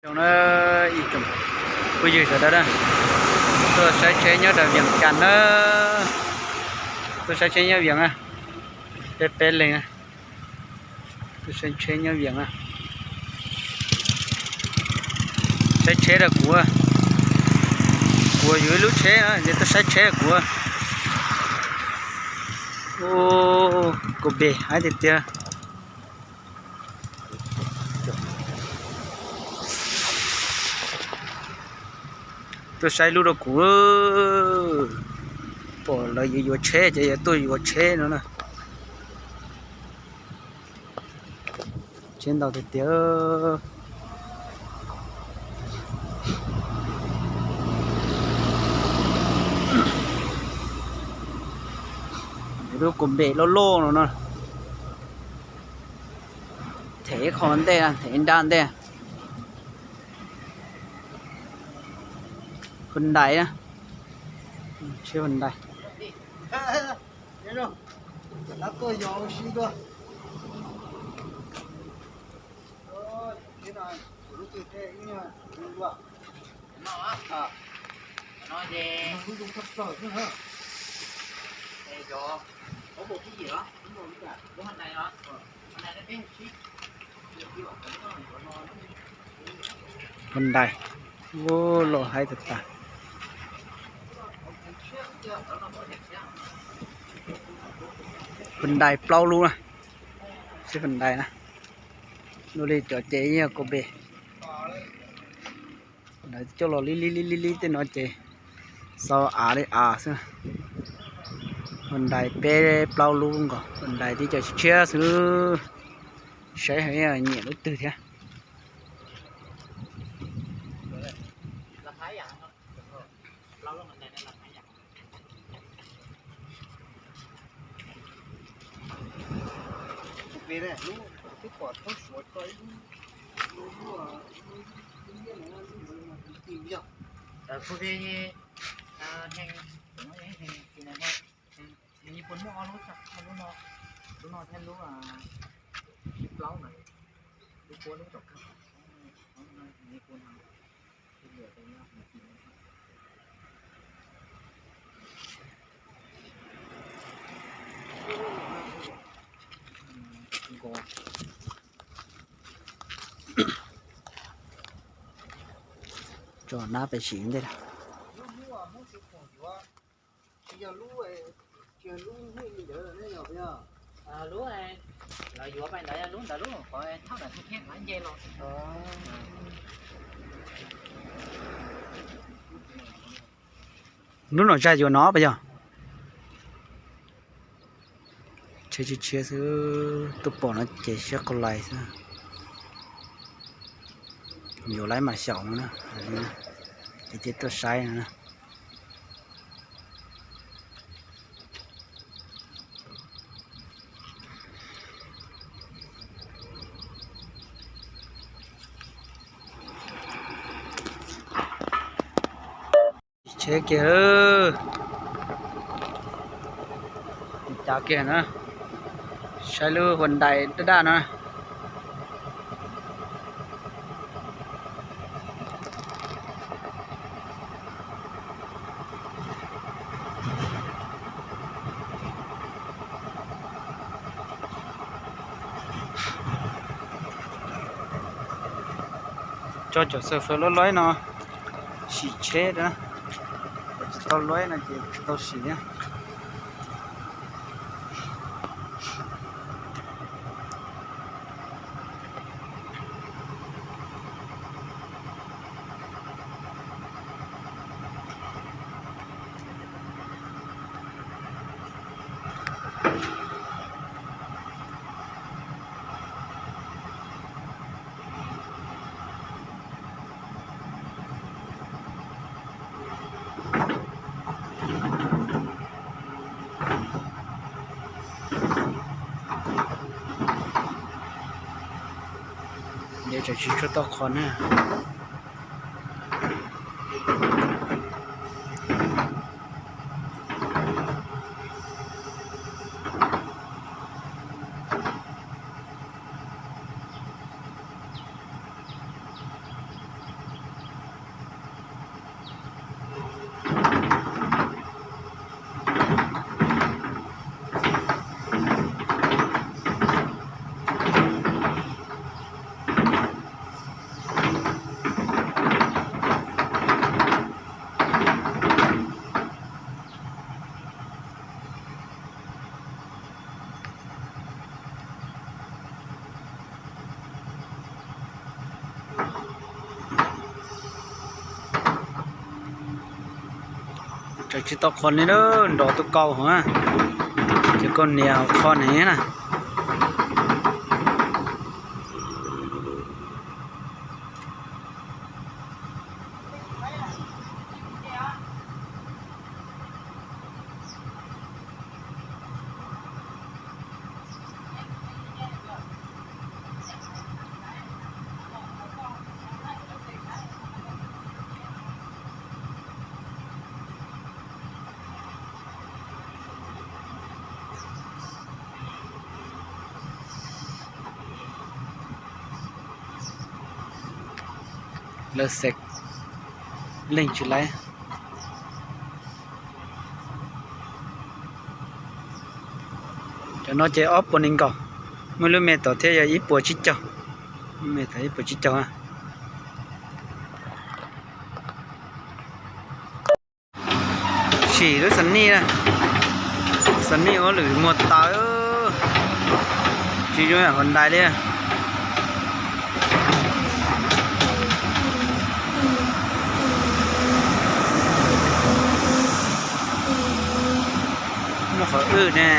Zoo na, ib tsoom phooj ywg sawv daws na, tuaj saib tsheb nyob rau Vias Cas na, tuaj saib tsheb nyob Vias na, peb peb leeg na, tuaj saib tsheb nyob Vias na, saib tsheb rau kuv, kuv yuav ib lub tsheb na, tuaj saib tsheb rau kuv, ua, kuv pem haib tiag tiag. Tuaj saib lub rau kuv, pom lawv yuav yuav tsheb ces yog tuaj yuav tsheb no na. Tsheb ntau tiag tiag. Lub kuv pem loj loj no na. Them ib qho ntej, them nra ntej. Hyundai na, tsheb Hyundai. Hyundai, ua, loj haib tag tag. Hyundai plaub lub na, tsheb Hyundai na, dua li cov ces yog kuv pem. Lawv coj los li li li li li tej no ces xaus av li av xwb. Hyundai peb plaub lub nkaus, Hyundai tib co tshiab xwb, saib nyiam lub twg thiab. Tso nab pem sim ntej. Lub no zaj yuav no puas yog? Tsheb tshiab tshiab xwb, tuaj pom no ces siab qau lais xwb. Yuav lawm mam xyaum no na, ces tuaj saib no na. Tsheb kiag, cav kiag na, saib lub Hyundai daj daj no. Tso cov xav fawm loj loj no sim tsheb na, tsis tau loj no ces tsis tau sim na. Nws tseem tsis tshua tau qhov na. Tsis tau qhuas li, nrov tus kaus hov, ces kaus niam qhuas ne na. Lawv xev leej tsis laiv. Cov no ces ob puas nees nkaum, muaj lub me tom thiab yog ib puas tsib caug. Lub me tom ib puas tsib caug. Sim lub xam nij na, xam nij ua lwm muag tawv, tsis zoo hauv ntais li. Muaj qhov wb ne.